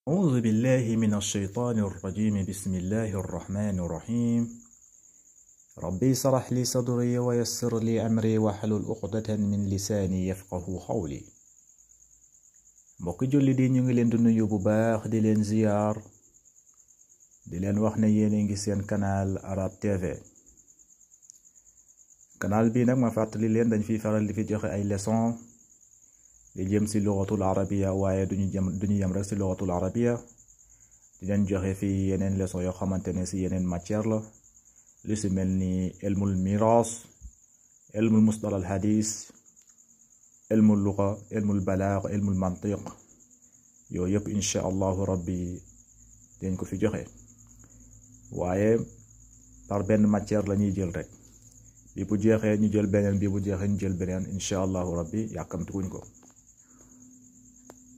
أعوذ بالله من الشيطان الرجيم بسم الله الرحمن الرحيم ربي اشرح لي صدري ويسر لي أمري واحلل عقدة من لساني يفقه قولي mbokk julli di ñu ngi leen di nuyu bu baax di leen ziyaar di leen wax ne yéen ngi seen canal Arab TV canal bi nag ma fàttali leen dañ fiy faral di fi joxe ay leçon li jëm ci lugatul arabiya waaye duñu yem rek ci lugatul arabiya di leen joxe fi yeneen leçon yoo xamante ne ci yeneen matière la li ci mel ni ilmul miras ilmul mustalah al hadis ilmul luga ilmul balagh ilmul mantiq yooyu yëpp insha allahu rabbi dañ ko fi joxe waaye par benn matière la ñuy jël rek bi bu jeexee ñu jël beneen bi bu jeexee ñu jël beneen insha allahu rabbi yàkkamtukuñ ko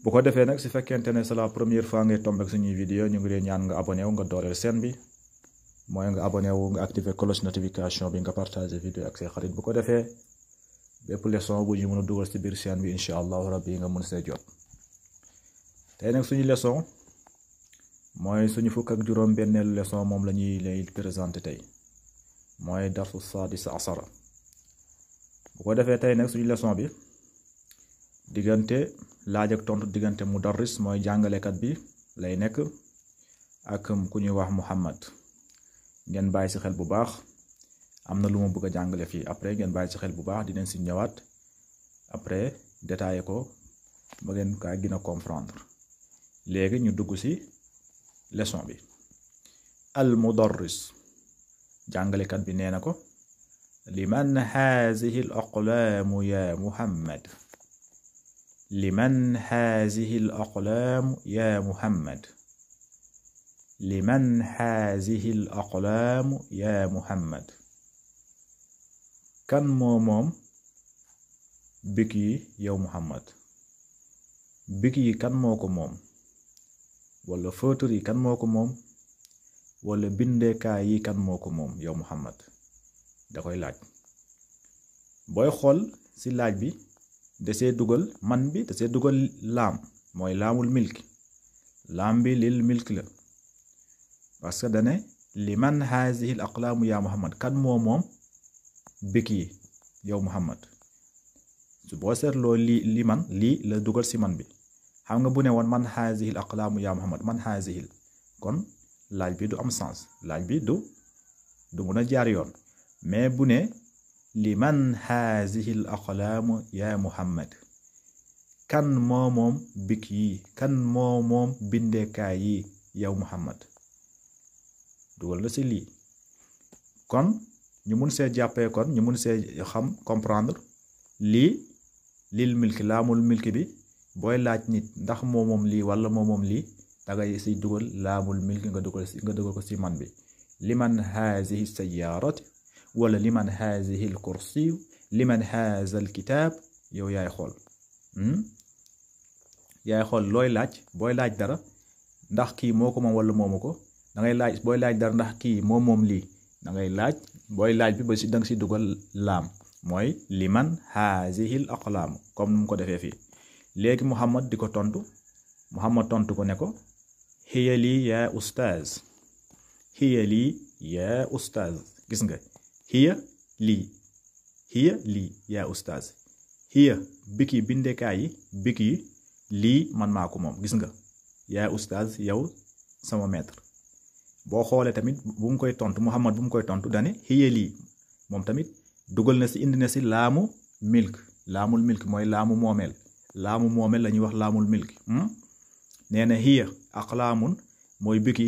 bu ko defee nag su fekkente ne c'est la première fois ngay tomber suñuy vidéo ñu ngi leen ñaan nga abonné wu nga dooleel chaîne bi mooy nga abonné wu nga activer cloche notification bi nga partager vidéo ak say xarit bu ko defee bépp leçon bu ñu mën a dugal ci biir chaîne bi insha allahu rabbi nga mën see jot tey nag suñu leçon mooy suñu fukk ak juróom benneelu leçon moom la ñuy lay présenté tey mooy darsu sadis asara bu ko defee tey nag suñu leçon bi diggante laaj ak tontu diggante mudarris mooy jàngalekat bi lay nekk ak ku ñuy wax Muhammad ngeen bàyyi ci xel bu baax am na lu ma bëgg a jàngale fii après ngeen bàyyi ci xel bu baax dinañ ci ñëwaat après détaillé ko ba ngeen kaa gën a comprendre léegi ñu dugg ci leçon bi al mudarris jàngalekat bi nee na ko liman hazihi al aqlaamu ya Muhammad liman hazihi al aqlaamu ya Muhammad liman hazihi al aqlaamu ya Muhammad kan moo moom bik yi yow Muhammad bik yi kan moo ko moom wala feutre yi kan moo ko moom wala bindeekaay yi kan moo ko moom yow Muhammad da koy laaj booy xool ci laaj bi desee dugal man bi desee dugal laam mooy laamul milk laam bi lil milk la parce que dane liman hazihi al aqlaamu ya Muhammad kan moo moom bik yi yow Muhammad su boo seetloo lii la dugal ci man bi xam nga bu ne woon man hazihi al aqlaamu ya Muhammad man hazihi kon laaj bi du am sens laaj bi du mën a jaar yoon mais bu ne liman hazihi al aqlaamu ya Muhammad kan moo moom bik yi kan moo moom bindeekaay yi yow Muhammad dugal la ci lii kon ñu mun see jàppee kon ñu mun see xam comprendre lii lil milki laamul milki bi booy laaj nit ndax moo moom lii wala moo moom lii dangay ci dugal laamul milki nga dugal ko ci man bi liman hazihi sayyarat wala liman hazihi al kursi liman haza al kitab yow yaay xool looy laaj booy laaj dara ndax kii moo ko moom wala moomu ko dangay laaj booy laaj dara ndax kii moo moom lii dangay laaj booy laaj bi ba ci danga ci dugal laam mooy liman hazihi al aqlaam comme nu mu ko defee fii léegi Muhammad di ko tontu Muhammad tontu ko ne ko hiya lii yaa ustaaz hiya lii yaa ustaaz gis nga hiya lii yaa ustaaz hiya biki bindekaay yi biki lii man maa ko moom gis nga yaa ustaaz yow sama maître boo xoolee tamit bu mu koy tontu Muhammad bu mu koy tontu dane hiya lii moom tamit dugal na ci indi na ci laamul milk mooy laamu moomeel la ñuy wax laamul milk nee na hiya aqlaamun mooy biki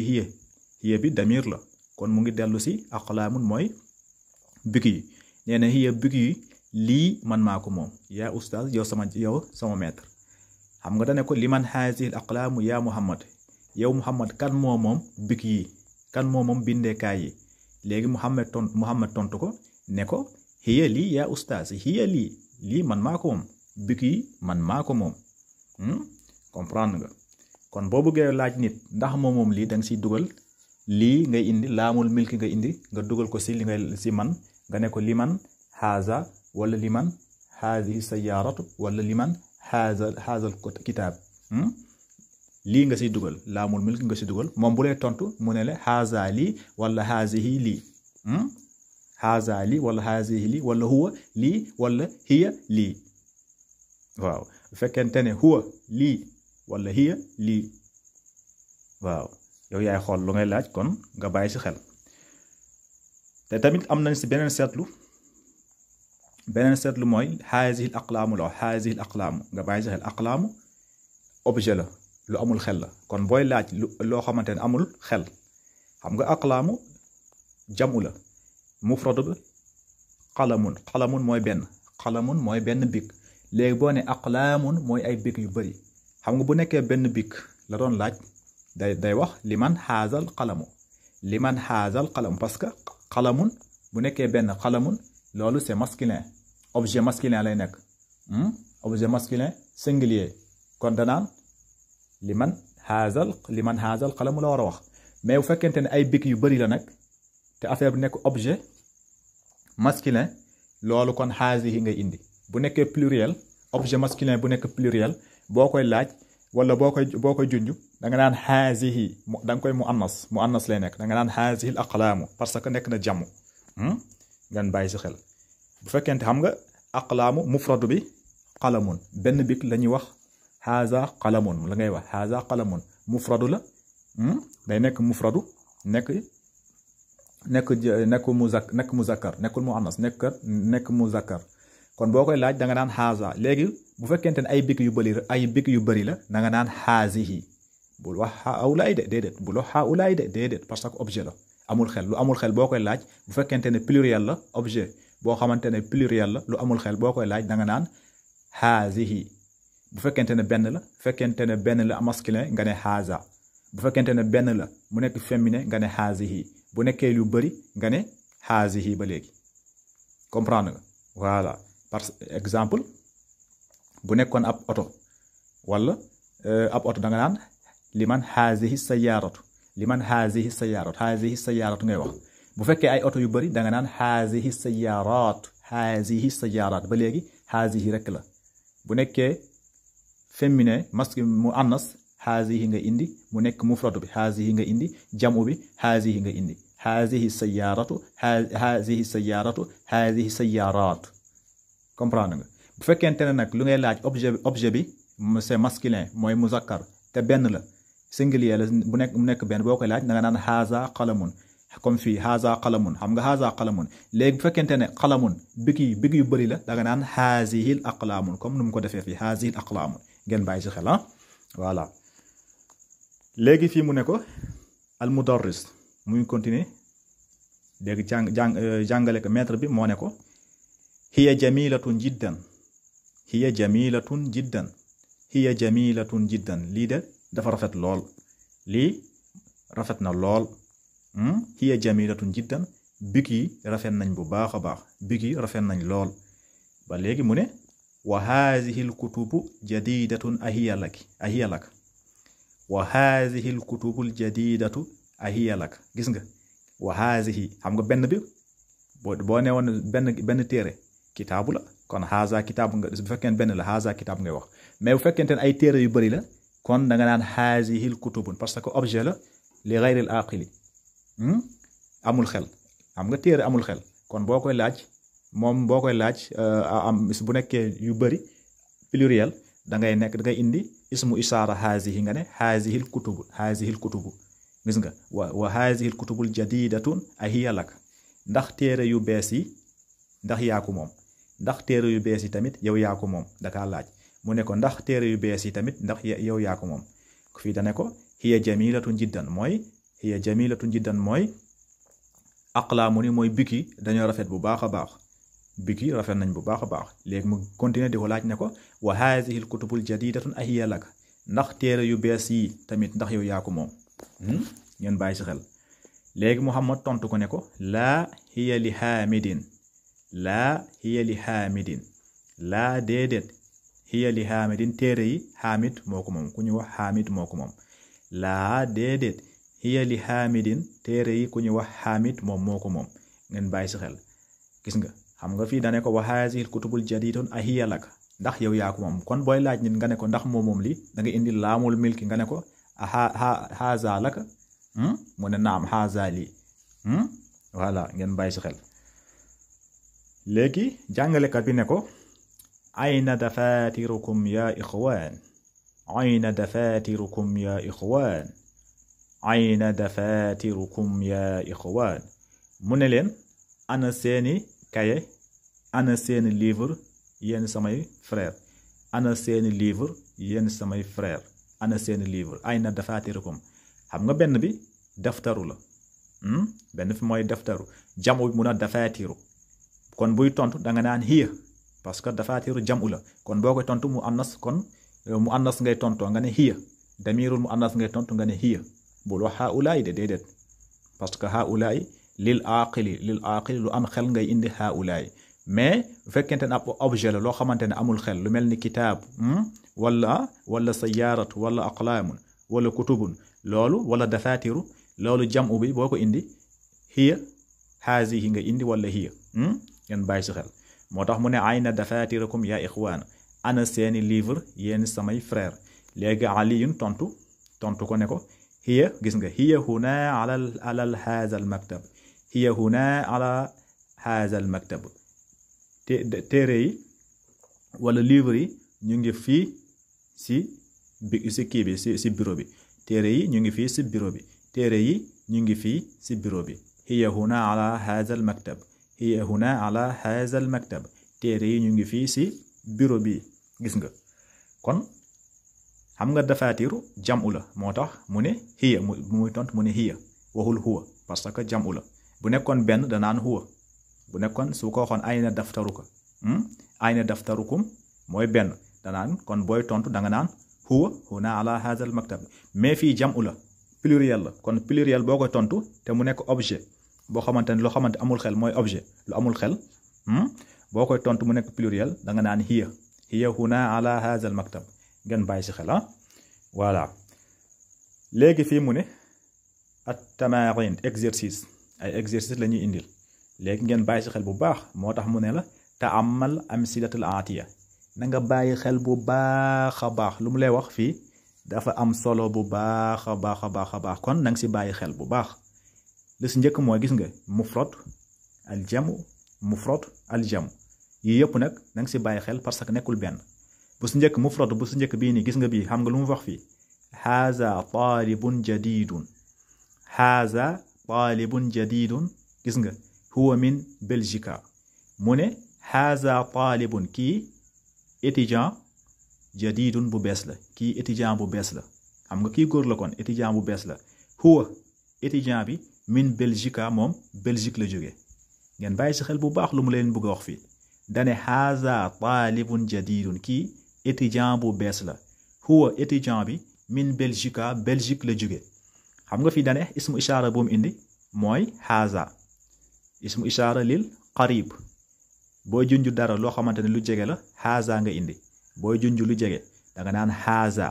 hiya bi damir la kon mu ngi dellu ci aqlaamun mooy biki yi nee na hiya biki yi lii man maa ko moom yaa ustaaz yow sama maître xam nga dane ko liman hazihi al aqlaamu yaa Muhammad yow Muhammad kan moo moom biki yi kan moo moom bindeekaay yi léegi Muhammad tontu ko ne ko hiya lii yaa ustaaz hiya lii man maa ko moom biki yi man maa ko moom comprendre nga kon boo bëggee laaj nit ndax moom lii danga ciy dugal lii ngay indi laamul milki nga indi nga dugal ko ci li ngay ci man nga ne ko liman haza wala liman hazihi sayyaratu wala liman haza al kitab lii nga siy dugal laamul milk nga si dugal moom bu lay tontu mu ne la haza lii wala hazihi lii haza lii wala hazihi lii wala huwa lii wala hiya lii waaw bu fekkente ne huwa lii wala hiya lii waaw yow yaay xool lu ngay laaj kon nga bàyyi si xel te tamit am nañ si beneen seetlu mooy haazihil aqlaamu la haazihil aqlaamu nga bàyyi si xel aqlaamu objet la lu amul xel la kon booy laaj loo xamante ne amul xel xam nga aqlaamu jamu la mufradu bi qalamun mooy benn big léegi boo ne aqlaamun mooy ay big yu bëri xam nga bu nekkee benn big la doon laaj day wax liman haazal qalamu parce que qalamun bu nekkee benn qalamun loolu c'est masculin objet masculin lay nekk objet masculin singulier kon danaan liman haazal qalamu la war a wax mais bu fekkente ne ay big yu bëri la nag te affaire bi nekk objet masculin loolu kon haazihi ngay indi bu nekkee pluriel objet masculin bu nekk pluriel boo koy laaj wala boo koy junj da nga naan haazihi da nga koy mu annas lay nekk da nga naan haazihil aqlaamu parce que nekk na jamu ngeen bàyyi si xel bu fekkente xam nga aqlaamu mufradu bi qalamun benn bik la ñuy wax haza qalamun la ngay wax haza qalamun mufradu la day nekk mufradu nekk muzakkar nekkul mu annas nekk muzakkar kon boo koy laaj da nga naan haza léegi bu fekkente ne ay bik yu bëri la da nga naan haazihi bul wax haulaay de déedéet bul wax haulaay de déedéet parce que objet la amul xel lu amul xel boo koy laaj bu fekkente ne pluriel la objet boo xamante ne pluriel la lu amul xel boo koy laaj da nga naan haazihi bu fekkente ne benn la masculin nga ne haza bu fekkente ne benn la mu nekk féminin nga ne haazihi bu nekkee lu bëri nga ne haazihi ba léegi comprendre nga voilà par exemple bu nekkoon ab oto wala ab oto da nga naan liman haazihi sayyaratu ngay wax bu fekkee ay oto yu bëri da nga naan haazihi sayyarat ba léegi haazihi rek la bu nekkee féminin masculin mu annas haazihi nga indi mu nekk mufradu bi haazihi nga indi jamu bi haazihi nga indi haazihi sayyaratu haazihi sayyarat comprendre nga bu fekkente ne nag lu ngay laaj objet bi c'est masculin mooy muzakkar te benn la singulier la mu nekk benn boo koy laaj da nga naan haza qalamun comme fii haza qalamun xam nga haza qalamun léegi bu fekkente ne qalamun big yu bëri la da nga naan haazihil aqlaamun comme nu mu ko defee fii haazihil aqlaamun ngeen bàyyi si xel voilà léegi fii mu ne ko al mudarris muy continuer léegi jàngale ko maître bi moo ne ko hiya jamilatun jiddan lii de dafa rafet lool lii rafet na lool hiya jamilatun jiddan big yi rafet nañ bu baax a baax big yi rafet nañ lool ba léegi mu ne wa haadihi l kutubu jadidatun ahiya lak wa haadihi l kutubu l jadidatu ahiya lak gis nga wa haadihi xam nga benn bi boo ne woon benn téere kitaabu la kon haza kitaabu nga bu fekkee benn la haza kitaab ngay wax mais bu fekkente ne ay téere yu bëri la kon da nga naan haazihil kutubun parce que objet la li gayril aqili amul xel xam nga téere amul xel kon boo koy laaj bu nekkee yu bëri pluriel da ngay indi ismu isaara haazihi nga ne haazihil kutubu gis nga wa haazihil kutubul jadidatun ahiya lak ndax téere yu bees yi ndax yaa ko moom ndax téere yu bees yi tamit yow yaa ko moom dakaa laaj mu ne ko ndax téere yu bees yi tamit ndax yow yaa ko moom fii da ne ko hiya jamilatun jiddan mooy aqlaamu ni mooy biki dañoo rafet bu baax a baax biki rafet nañ bu baax a baax léegi mu continuer di ko laaj ne ko wa haadihi l kutubul jadidatun ahiya lak ndax téere yu bees yi tamit ndax yow yaa ko moom ngeen bàyyi si xel léegi Muhammad tontu ko ne ko laa hiya li haamidin laa déedéet hiya li haamidin téere yi haamid moo ko moom ku ñu wax haamid moo ko moom laa déedéet hiya li haamidin téere yi ku ñu wax haamid moom moo ko moom ngeen bàyyi si xel gis nga xam nga fii dane ko wa haazihil kutubul jadidatun ahiya lak ndax yow yaa ko moom kon booy laaj nit nga ne ko ndax moom lii da nga indi laamul milki nga ne ko haza laka mu ne naam haza lii voilà ngeen bàyyi si xel. léegi jàngalekat bi ne ko ayna dafatirukum ya ixwaan ayna dafatirukum ya ixwaan ayna dafatirukum ya ixwaan mu ne leen ana seeni kaye ana seeni livre yéen samay frère ana seeni livre yéen samay frère ana seeni livre ayna dafatirukum xam nga benn bi daftaru la benn fi mooy daftaru jamu bi mun a dafatiru kon buy tontu da nga naan hiya parce que dafatiru jamu la kon boo koy tontu mu annas kon mu annas ngay tontoo nga ne hiya damirul mu annas ngay tontu nga ne hiya bul wax haulaay de déedéet parce que haulaay lil aqili lu am xel ngay indi haulaay mais bu fekkente ne ab objet la loo xamante ne amul xel lu mel ni kitaab wala sayaarat wala aqlaamun wala kutubun loolu wala dafatiru loolu jamu bi boo ko indi hiya hazihi nga indi wala hiya ngeen bàyyi si xel moo tax mu ne ayna dafatirakum ya ixwaan ana seeni livre yéen samay frère léegi aliyun tontu ko ne ko hiya gis nga hiya huna ala haza al maktab hiya huna ala haza al maktab téere yi wala livre yi ñu ngi fii si kii bi si bureau bi téere yi ñu ngi fii si bureau bi téere yi ñu ngi fii si bureau bi hiya huna ala haza al maktab hiya huna ala haza al maktab téere yi ñu ngi fii si bureau bi gis nga kon xam nga dafaatiru jamu la moo tax mu ne hiya muy tontu mu ne hiya waxul huwa parce que jamu la bu nekkoon benn danaan huwa bu nekkoon su ko waxoon ayna daftaruka ayna daftarukum mooy benn danaan kon booy tontu da nga naan huwa huna ala haza al maktab mais fii jamu la pluriel la kon pluriel boo koy tontu te mu nekk objet boo xamante ne loo xamante amul xel mooy objet lu amul xel boo koy tontu mu nekk pluriel da nga naan hiya huna ala haza al maktab ngeen bàyyi si xel voilà léegi fii mu ne at tamarin exercice ay exercice la ñuy indil léegi ngeen bàyyi si xel bu baax moo tax mu ne la taamal amsilatul aatiya na nga bàyyi xel bu baax a baax lu mu lay wax fii dafa am solo bu baax a baax kon na nga si bàyyi xel bu baax li si njëkk mooy gis nga mufrad al jamu mufrad al jamu yii yëpp nag na nga si bàyyi xel parce que nekkul benn bu si njëkk mufrad bu si njëkk bii nii gis nga bii xam nga lu mu wax fii haza talibun jadidun haza talibun jadidun gis nga huwa min Belgique mu ne haza talibun kii étudiant jadidun bu bees la kii étudiant bu bees la xam nga kii góor la kon étudiant bu bees la huwa étudiant bi min Belgique moom Belgique la jóge ngeen bàyyi si xel bu baax lu mu leen bëgg a wax fii dane haza talibun jadidun kii étudiant bu bees la huwa étudiant bi min Belgique la jóge xam nga fii dane ismu ishaara bu mu indi mooy haza ismu ishaara lil qarib booy junj dara loo xamante ne lu jege la haza nga indi booy junj lu jege da nga naan haza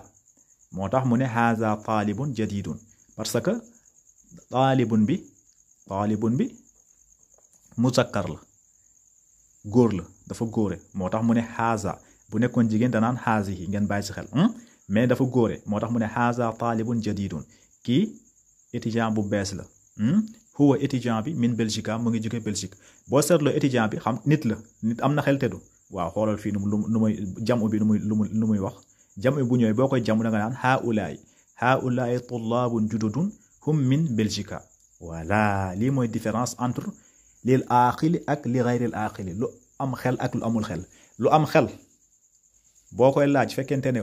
moo tax mu ne haza talibun jadidun parce que talibun bi muzakkar la góor la dafa góore moo tax mu ne haza bu nekkoon jigéen danaan hazihi ngeen bàyyi si xel mais dafa góore moo tax mu ne haza talibun jadidun kii étudiant bu bees la huwa étudiant bi min Belgique mu ngi jóge Belgique boo seetloo étudiant bi xam nit la nit am na xel teddu waaw xoolal fii nu muy jamu bi nu muy wax jamu bu ñëwee boo koy jamu da nga naan haulaay tullaabun jududun hum min Belgique voilà lii mooy différence entre lil aaqili ak li gayril aaqili lu am xel ak lu amul xel lu am xel boo koy laaj fekkente ne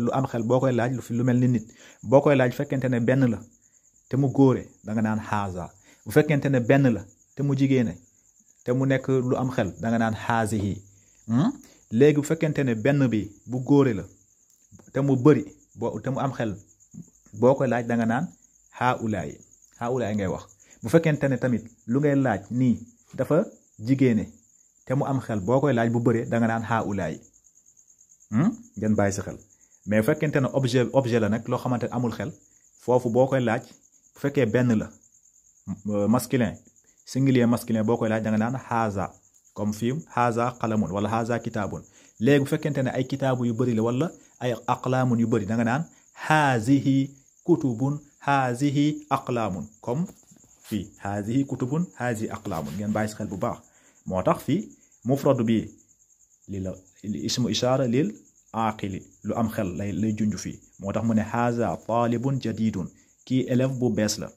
lu am xel boo koy laaj lu mel ni nit boo koy laaj fekkente ne benn la te mu góore da nga naan haza bu fekkente ne benn la te mu jigéene te mu nekk lu am xel da nga naan hazihi léegi bu fekkente ne benn bi bu góore la te mu bëri te mu am xel boo koy laaj da nga naan haulaay ngay wax bu fekkente ne tamit lu ngay laaj nii dafa jigéene te mu am xel boo koy laaj bu bëree da nga naan haulaay ngeen bàyyi si xel mais bu fekkente ne objet la nag loo xamante ne amul xel foofu boo koy laaj bu fekkee benn la masculin singulier masculin boo koy laaj da nga naan haza comme fii haza qalamun wala haza kitaabun léegi bu fekkente ne ay kitaabu yu bëri la wala ay aqlaamun yu bëri da nga naan hazihi kutubun hazihi aqlaamun comme fii hazihi kutubun hazihi aqlaamun ngeen bàyyi si xel bu baax moo tax fii mufrad bi li ismu ishaara lil aaqili lu am xel lay junj fii moo tax mu ne haza taalibun jadidun kii élève bu bees la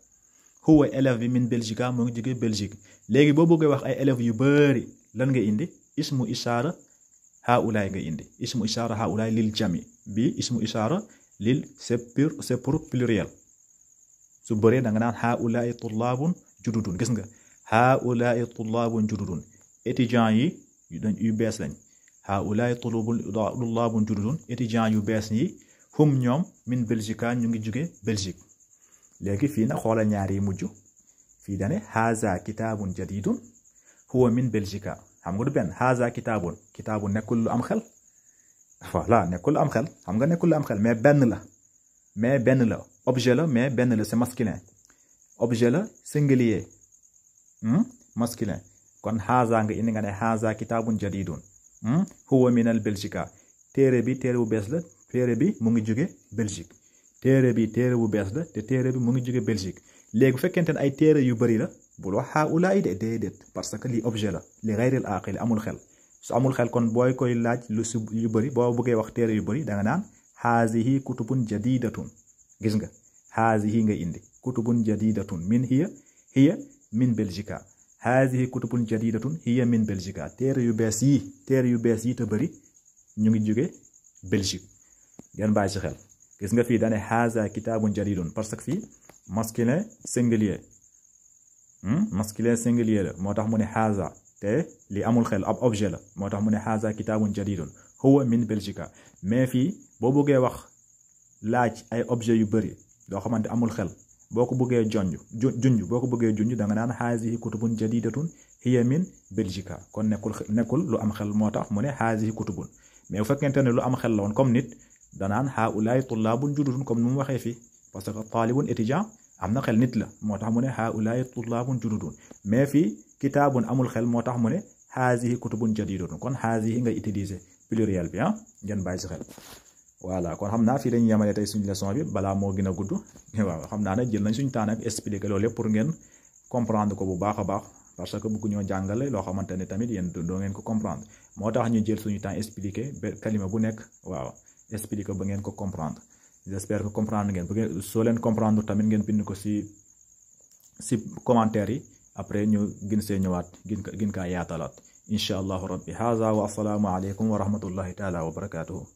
huwa élève bi min Belgique mu ngi jóge Belgique léegi boo bëggee wax ay élèves yu bëri lan nga indi ismu ishaara haulaay nga indi ismu ishaara haulaay lil jami bi ismu ishaara lil c'est pour pluriel su bëree da nga naan haulaay tullaabun jududun gis nga haulaay tullaabun jududun étudiants yi yu bees lañ haulaay tullaabun jududun étudiants yu bees yi hum ñoom min Belgique ñu ngi jóge Belgique léegi fii na xoola ñaar yi mujj fii dane haza kitaabun jadidun huwa min Belgique xam nga du benn haza kitaabun nekkul lu am xel voilà nekkul lu am xel xam nga nekkul lu am xel mais benn la objet la mais benn la c'est masculin objet la singulier masculin kon haza nga indi nga ne haza kitaabun jadidun huwa min al Belgique téere bu bees la téere bi mu ngi jóge Belgique téere bu bees la te téere bi mu ngi jóge Belgique léegi bu fekkente ne ay téere yu bëri la bul wax haulaay de déedéet parce que lii objet la li gayril aaqili amul xel su amul xel kon booy koy laaj yu bëri boo bëggee wax téere yu bëri da nga naan hazihi kutubun jadidatun gis nga hazihi nga indi kutubun jadidatun min hiya min Belgique hazihi kutubun jadidatun hiya min Belgique téere yu bees yi te bëri ñu ngi jóge Belgique ngeen bàyyi ci xel gis nga fii dane haza kitaabun jadidun parce que fii masculin singulier la moo tax mu ne haza te li amul xel ab objet la moo tax mu ne haza kitaabun jadidun huwa min Belgique mais fii boo bëggee wax laaj ay objet yu bëri yoo xamante amul xel boo ko bëggee junj da nga naan hazihi kutubun jadidatun hiya min Belgique kon nekkul lu am xel moo tax mu ne hazihi kutubun mais bu fekkente ne lu am xel la woon comme nit danaan haulaay tullaabun jududun comme nu mu waxee fii parce que taalibun étudiant am na xel nit la moo tax mu ne haulaay tullaabun jududun mais fii kitaabun amul xel moo tax mu ne hazihi kutubun jadidatun kon hazihi nga utiliser pluriel bi ngeen bàyyi si xel voilà kon xam naa fii dañuy yemale tey suñu leçon bi balaa moo gën a gudd waaw xam naa ne jël nañ suñu temps nag expliquer loolu yëpp pour ngeen comprendre ko bu baax a baax parce que bëgg ñoo jàngale loo xamante ne tamit yéen doo ngeen ko comprendre moo tax ñu jël suñu temps expliquer ba kalima bu nekk waaw expliquer ba ngeen ko comprendre j'espère que comprendre ngeen soo leen comprendre tamit ngeen bind ko si commentaire yi après ñu gën see ñëwaat gën kaa yaatalaat incha allahu rabbi haza wa assalaamu aleykum wa rahmatullahi taala wa barakatuhu